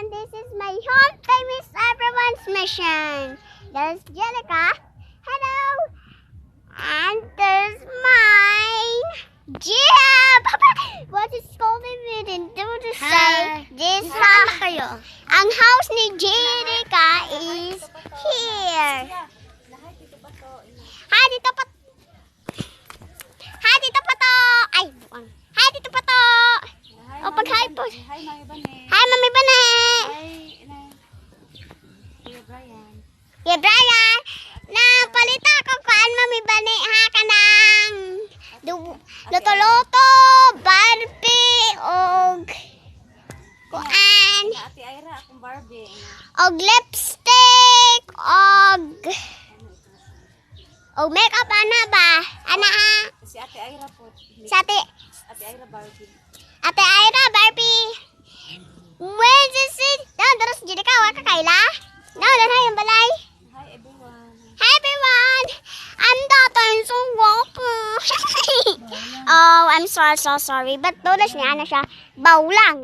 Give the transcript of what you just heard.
Everyone! This is my home famous everyone's mission. There's Jellica. Hello! And there's mine. Gia! What is calling me didn't do to say Hi. this Saan house. Kayo? Ang house ni Jerica is here. Hi, dito pa. Hi, dito pa to. Ay, buwang. Hi, dito pa to. O, pag-hi po. Hi, Mami Bane. Hi, Mami Bane. Hi, inay. Kuya Brian. Yeah, Brian. Na palita ko kuan, Mami Bane, ha, kanang luto-luto, Barbie og kuan Ate Ira, akong Barbie. Og lipstick og makeup ana ba? Ana ha. Si Ate Ira po. Sa ate Ate Ira Barbie. Ate Ira Barbie. When is it? No, terus jadi ka wa ka kaila? No, dan yung balay. Hi, everyone. Hi everyone! I'm Datan so guwapo. Oh, I'm so so sorry. But tulas niya na siya. Bawlang.